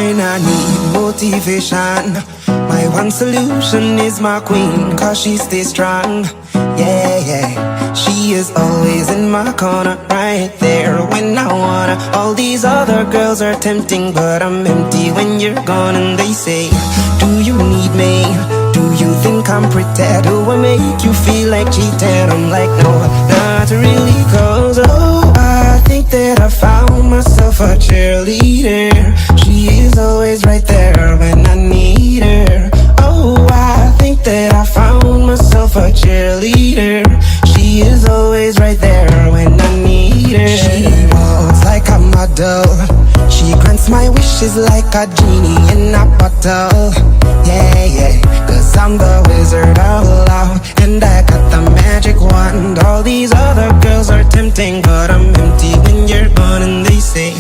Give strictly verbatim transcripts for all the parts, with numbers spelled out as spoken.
When I need motivation, my one solution is my queen, 'cause she stays strong. Yeah, yeah. She is always in my corner, right there when I wanna. All these other girls are tempting, but I'm empty when you're gone. And they say, "Do you need me? Do you think I'm pretty? Do I make you feel like cheating?" I'm like, "No, not really, 'cause, oh, I think that I found myself a cheerleader. She is always right there when I need her. Oh, I think that I found myself a cheerleader. She is always right there when I need her. She walks like a model. She grants my wishes like a genie in a bottle. Yeah, yeah, 'cause I'm the Wizard of Love. And I got the magic wand. All these other girls are tempting, but I'm empty when you're gone." And they say,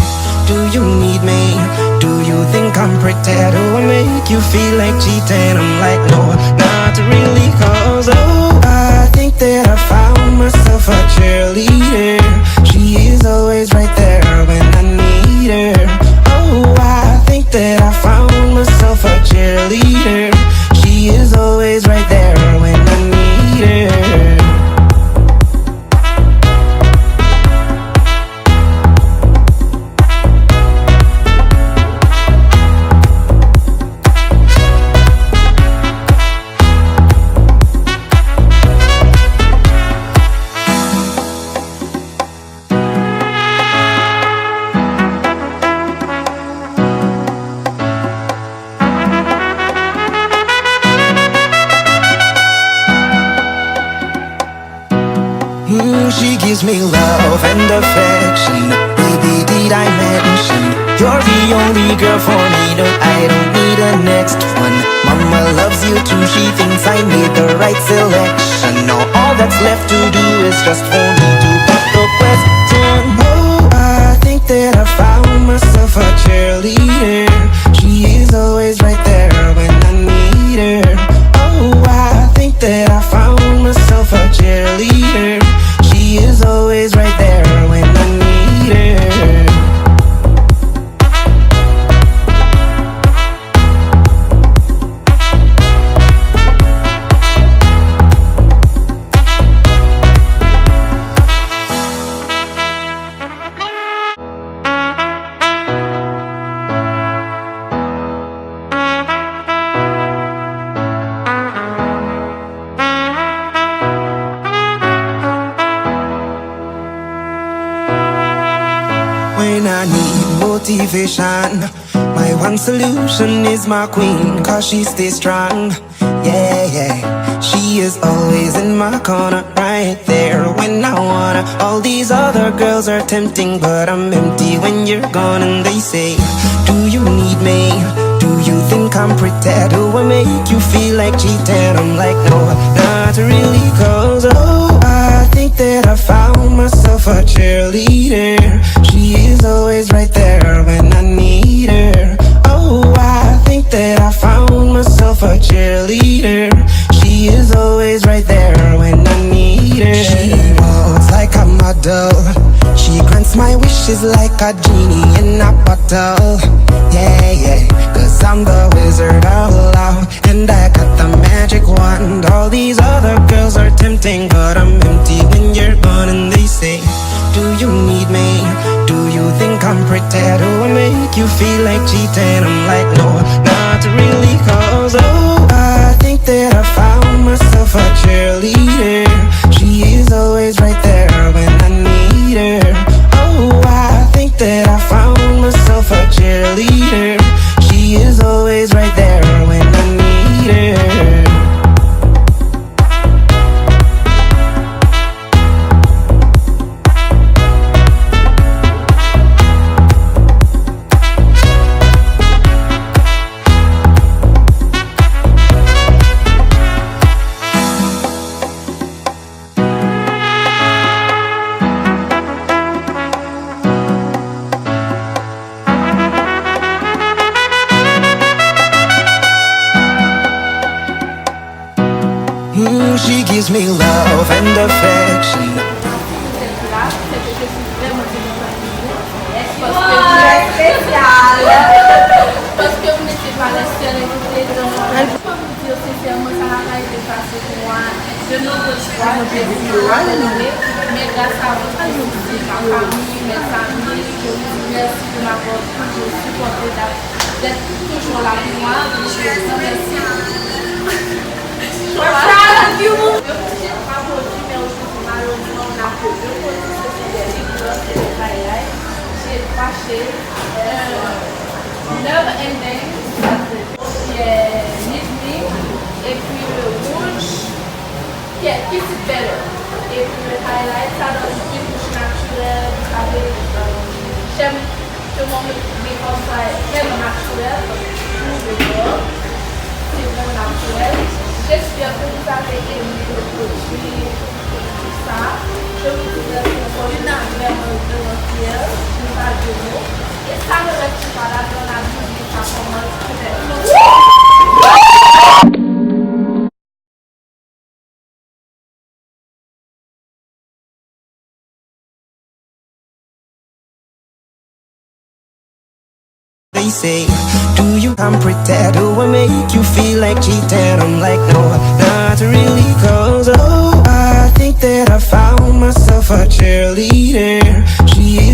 "Do you need me? Do you think I'm pretty? Do I make you feel like cheating?" I'm like, "No, not really, 'cause, oh, I think that I found myself a cheerleader. She is always right there when I need her. Oh, I think that I found myself a cheerleader. She is always right there when I need her." Mm, she gives me love and affection. Baby, did I mention you're the only girl for me? No, I don't need a next one. Mama loves you too. She thinks I made the right selection. Now all that's left to do is just for me to pop the question. Oh, I think that I found myself a cheerleader. She is always right there when I need her. Oh, I think that I found myself a cheerleader. She is always right there when I need her. When I need motivation, my one solution is my queen, 'cause she stays strong. Yeah, yeah. She is always in my corner, right there when I wanna. All these other girls are tempting, but I'm empty when you're gone. And they say, "Do you need me? Do you think I'm pretty? Do I make you feel like cheating?" I'm like, "No, not really, 'cause, oh, I think that I found myself a cheerleader. She is always right there when I need her. Oh, I think that I found myself a cheerleader. She is always right there when I need her." She walks like a model. She grants my wishes like a genie in a bottle. Yeah, yeah, 'cause I'm the Wizard of Love. And I got the magic wand. All these other girls are tempting, but I'm empty when you're gone. And they say, "Do you need me? Do you think I'm pretty? Do I make you feel like cheating?" I'm like, "No, not really, 'cause, oh, I think that I found myself a cheerleader. She is always right there when I need her. Oh, I think that I found myself a cheerleader. She is always right there when I need her." Mm, she gives me love and affection. Espesyal. Abandone, men gras a ou, Jezi, ma famille, mes amis, je vous dis merci de m'avoir toujours supporté, d'être toujours là pour moi. Je vous remercie. Yo kontinye pa pwodui, men ojodi, malerezman, on a que deux produits, ce sont des lip gloss et des highlights. J'ai trois shades, euh, Never Ending, qui est Need Me, et puis le rouge, ki, ki sit better. Epi le highlight, ça donne une touche naturelle avec, euh, j'aime que mon make-up soit vraiment naturel, pour le corps, c'est vraiment naturel. J'espère que vous avez aimé le produit, tout ça. Je vous dis merci encore une fois, vraiment, vraiment fière. Je n'ai pas de mots. Et ça ne reste pas là, on a vu ça commence peut-être. They say, do you, I'm pretend, do I make you feel like cheating? I'm like, no, not really, cause oh, I think that I found myself a cheerleader. She is